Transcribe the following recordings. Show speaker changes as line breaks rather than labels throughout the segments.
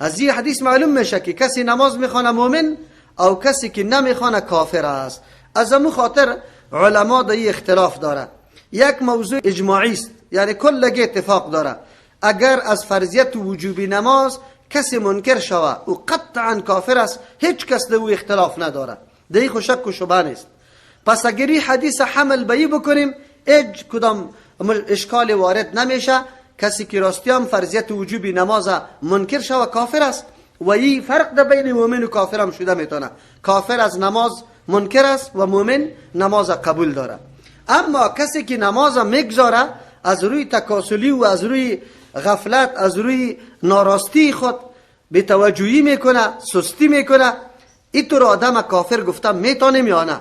از این حدیث معلوم میشه که کسی نماز میخوانه مؤمن او کسی که نمیخوانه کافر است. از امو خاطر علما در اختلاف داره. یک موضوع اجماعی است، یعنی کلگی اتفاق داره، اگر از فرضیت وجوبی نماز کسی منکر شوه او قطعا کافر است، هیچ کس در او اختلاف نداره، در خو شک و شبه نیست. پس اگر این حدیث حمل به بکنیم هیچ کدام اشکال وارد نمیشه، کسی که راستی هم فرضیت وجوبی نماز منکر شوه کافر است و این فرق در بین مؤمن و کافر هم شده میتونه. کافر از نماز منکر است و مؤمن نماز قبول داره. اما کسی که نماز میگذاره از روی تکاسلی و از روی غفلت، از روی ناراستی خود بی توجهی میکنه، سستی میکنه، این طور آدم کافر گفتم میتونیم یا نه؟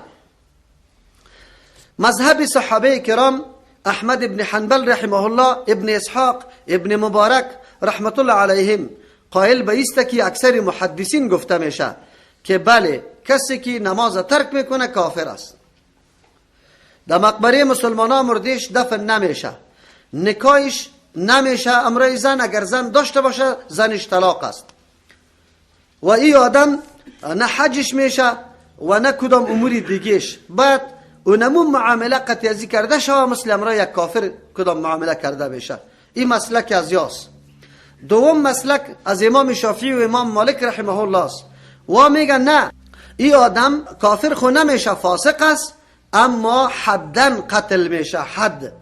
مذهب صحابه کرام احمد ابن حنبل رحمه الله، ابن اسحاق، ابن مبارک رحمت الله علیهم قائل به ایست که اکثر محدثین گفته میشه که بله کسی که نماز ترک میکنه کافر است. در مقبره مسلمان ها مردیش دفن نمیشه، نکایش نمیشه امرای زن، اگر زن داشته باشه زنش طلاق است و این آدم نه حجش میشه و نه کدام امور دیگهش. باید اونمو معامله قطعی کرده شوه مثل امرای یک کافر کدام معامله کرده بشه. این مسلک از یاس. دوم مسلک از امام شافعی و امام مالک رحمه الله است و میگن نه، این آدم کافر خو نمیشه، فاسق است، اما حدن قتل میشه. حد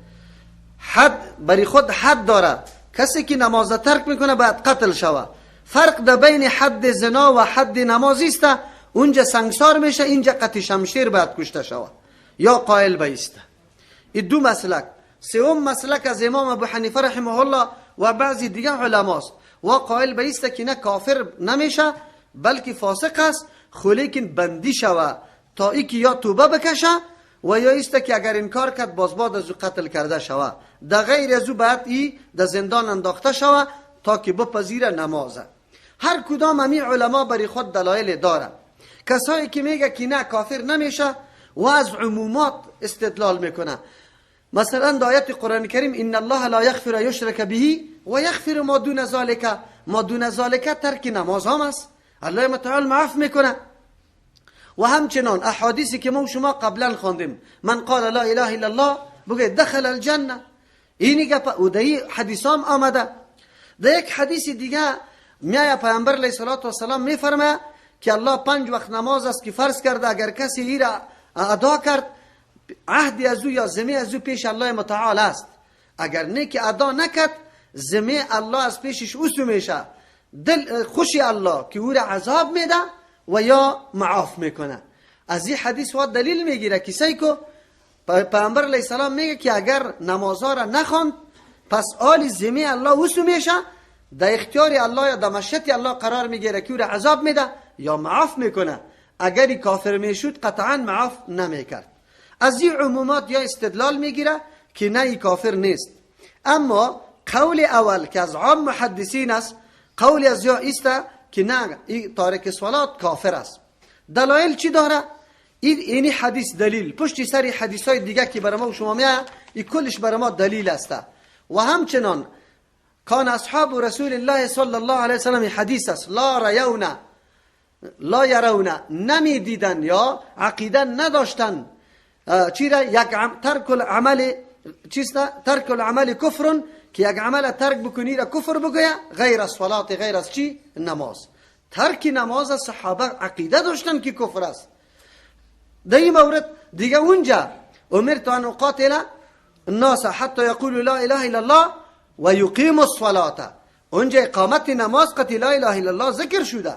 بری خود حد داره، کسی که نماز ترک میکنه باید قتل شوه. فرق در بین حد زنا و حد نماز است، اونجا سنگسار میشه، اینجا قطع شمشیر باید کشته شوه یا قائل بیسته. این دو مسلک. سوم مسلک از امام ابو حنیفه رحمه الله و بعضی دیگه علماست و قائل بیسته که نه کافر نمیشه بلکه فاسق است، خو لیکن بندی شوه تا ای که یا توبه بکشه و یا ایسته که اگر انکار کرد باز بعد از او قتل کرده شوه، در غیر از او باید ای در زندان انداخته شوه تا که بپذیره نمازه. هر کدام امی علما بری خود دلایل داره. کسایی که میگه که نه کافر نمیشه و از عمومات استدلال میکنه، مثلا در آیت قرآن کریم ان الله لا یغفر یشرک به و یغفر ما دون ذلک، ما دون ذلک ترک نماز هم است، الله متعال معاف میکنه. و همچنان احادیثی که ما شما قبلا خواندیم، من قال لا اله الا الله بگه دخل الجنه، اینی گپ و در حدیث هم آمده. در یک حدیث دیگه میای پیامبر علیه الصلاة والسلام میفرمه که الله 5 وقت نماز است که فرض کرده، اگر کسی ای را ادا کرد عهد از او یا ذمه از او پیش الله متعال است، اگر نه که ادا نکرد ذمه الله از پیشش اوسو میشه، دل خوشی الله که او را عذاب میده و یا معاف میکنه. از این حدیث و دلیل میگیره که سیکو پیامبر علیه السلام میگه که اگر نمازها را نخواند پس آل ذمه الله اوسو میشه، در اختیار الله یا در مشیت الله قرار میگیره که او را عذاب میده یا معاف میکنه. اگر کافر میشد قطعا معاف نمیکرد. از این عمومات یا استدلال میگیره که نه ای کافر نیست. اما قول اول که از عام محدثین است، قول از یا است که نه ای تارک صلات کافر است. دلایل چی داره؟ اینی حدیث دلیل، پشت سر حدیث های دیگه که برای ما و شما میاد این کلش برای ما دلیل است. و همچنان کان اصحاب رسول الله صلی الله علیه وسلم حدیث است، لا ریون لا یرون، نمی دیدن یا عقیده نداشتن چیرا یک ترک العمل چیست؟ ترک العمل کفر، که یک عمل ترک بکنی را کفر بگویا غیر از صلات، غیر از چی؟ نماز. ترک نماز صحابه عقیده داشتن که کفر است. در این مورد دیگه اونجا امرت ان اقاتل الناس حتی یقولوا لا اله الا الله و یقیموا الصلاة، اونجا اقامت نماز قطع لا اله الا الله ذکر شده.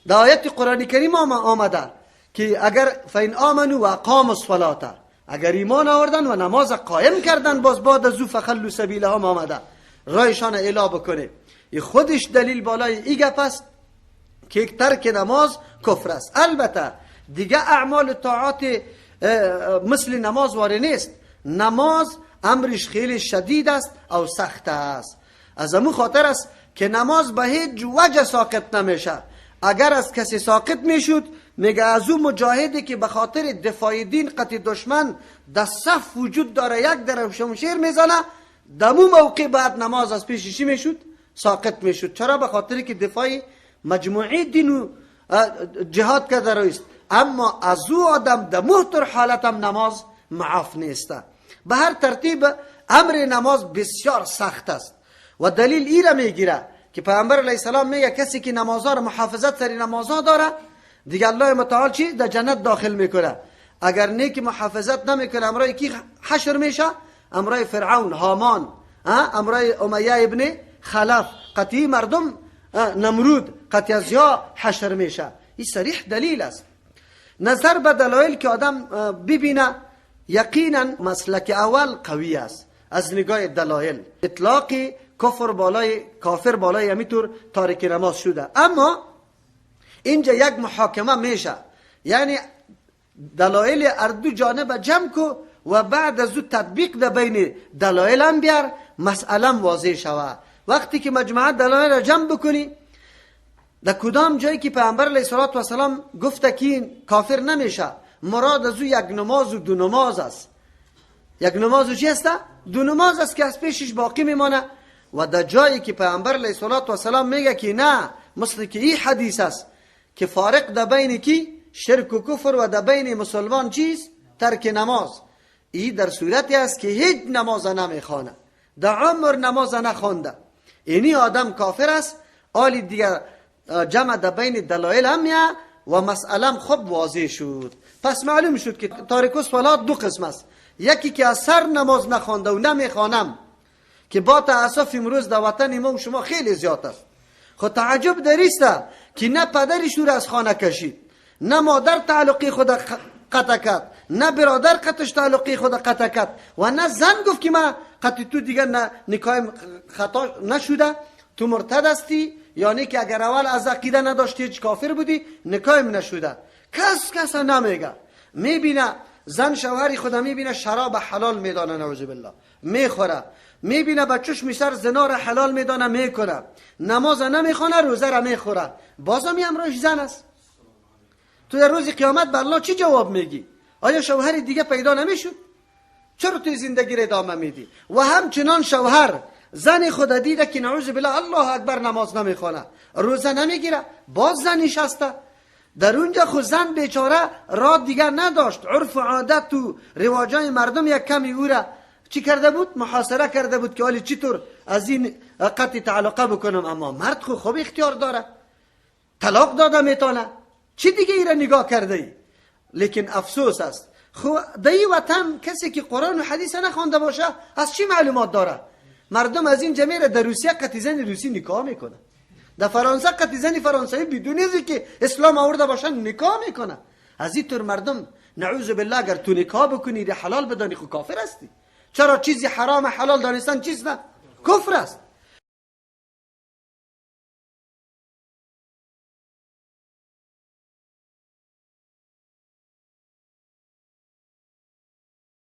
در آیت قرآن کریم آمده که اگر فین آمنوا و اقاموا الصلاة، اگر ایمان آوردن و نماز قایم کردن باز بعد از او فخلوا سبیلهم آمده، رایشان اعلا بکنه. این خودش دلیل بالای ای گپ است که ترک نماز کفر است. البته دیگه اعمال طاعات مثل نماز واره نیست. نماز امرش خیلی شدید است او سخت است. از امو خاطر است که نماز به هیچ وجه ساقط نمیشه. اگر از کسی ساقط میشد میگه از او مجاهدی که به خاطر دفاع دین قطع دشمن در صف وجود داره یک در شمشیر میزنه، دمو موقع بعد نماز از پیشش میشد ساقط میشد. چرا؟ به خاطر که دفاع مجموعی دین و جهاد کرده رویست. اما از او آدم در مهتر حالت هم نماز معاف نیست. به هر ترتیب امر نماز بسیار سخت است و دلیل ای را میگیره که پیامبر علیه السلام میگه کسی که نمازها را محافظت سر نمازها داره دیگه الله متعال چی؟ در جنت داخل میکنه. اگر نه که محافظت نمیکنه امرای کی حشر میشه؟ امرای فرعون، هامان، امرای امیه ابن خلف، قطعی مردم، نمرود، قطعی از یا حشر میشه. این صریح دلیل است. نظر به دلایل که آدم ببینه یقینا مسلک اول قوی است از نگاه دلایل. اطلاق کفر بالای کافر بالای همیطور تارک نماز شده. اما اینجا یک محاکمه میشه، یعنی دلایل اردو جانب جمع کو و بعد از او تطبیق در بین دلایل هم بیار، مسئله واضح شوه. وقتی که مجموعه دلایل را جمع بکنی، در کدام جایی که پیامبر علیه الصلاة والسلام گفته که کافر نمیشه، مراد از او یک نماز و دو نماز است. یک نماز و چی است؟ دو نماز است که از پیشش باقی میمانه. و در جایی که پیامبر علیه الصلاة والسلام میگه که نه، مثل که این حدیث است که فارق در بین کی شرک و کفر و در بین مسلمان چیست؟ ترک نماز. این در صورتی است که هیچ نماز نمیخوانه، در عمر نماز نخوانده، اینی آدم کافر است. آلی دیگر جمع در بین دلایل هم میه و مسئله خوب واضح شد. پس معلوم شد که تارک الصلاه دو قسم است. یکی که از سر نماز نخوانده و نمیخوانم، که با تاسف امروز در وطن ما و شما خیلی زیاد است. خود تعجب دریست که نه پدرش او را از خانه کشید، نه مادر تعلقی خود قطع کرد، نه برادر قطعش تعلقی خود قطع کرد، و نه زن گفت که من قطع تو دیگر نه نکاح خطا نشده، تو مرتد هستی، یعنی که اگر اول از عقیده نداشتی هیچ کافر بودی، نکاح نشده. کس کس نمیگه. میبینه زن شوهری خود میبینه شراب حلال میدانه، نعوذ بالله، میخوره. میبینه با چشم سر زنا را حلال میدانه، میکنه. نماز نمیخوانه، روزه را میخوره، بازم امروز زن است. تو در روز قیامت به الله چی جواب میگی؟ آیا شوهر دیگه پیدا نمیشد؟ چرا توی زندگی را ادامه میدی؟ و همچنان شوهر زن خود دیده که نعوذ بالله الله اکبر نماز نمیخوانه، روزه نمیگیره، باز زن نشسته در اونجا. خود زن بیچاره راه دیگر نداشت، عرف و عادت و رواجای مردم یک کمی او را چی کرده بود؟ محاصره کرده بود که حالی چطور از این قطع تعلقه بکنم. اما مرد خو خوب اختیار داره، طلاق داده میتونه، چی دیگه ای را نگاه کرده ای؟ لیکن افسوس است خو در این وطن کسی که قرآن و حدیث نخوانده باشه از چی معلومات داره؟ مردم از این جمعه را در روسیه قطع زن روسی نکاح میکنه، در فرانسه قطع زن فرانسوی بدون از که اسلام آورده باشن نکاح میکنه. از این طور مردم نعوذ بالله اگر تو نکاح بکنی ره حلال بدانی خو کافر هستی. چرا چیزی حرام حلال دانستن چیز نه کفر است.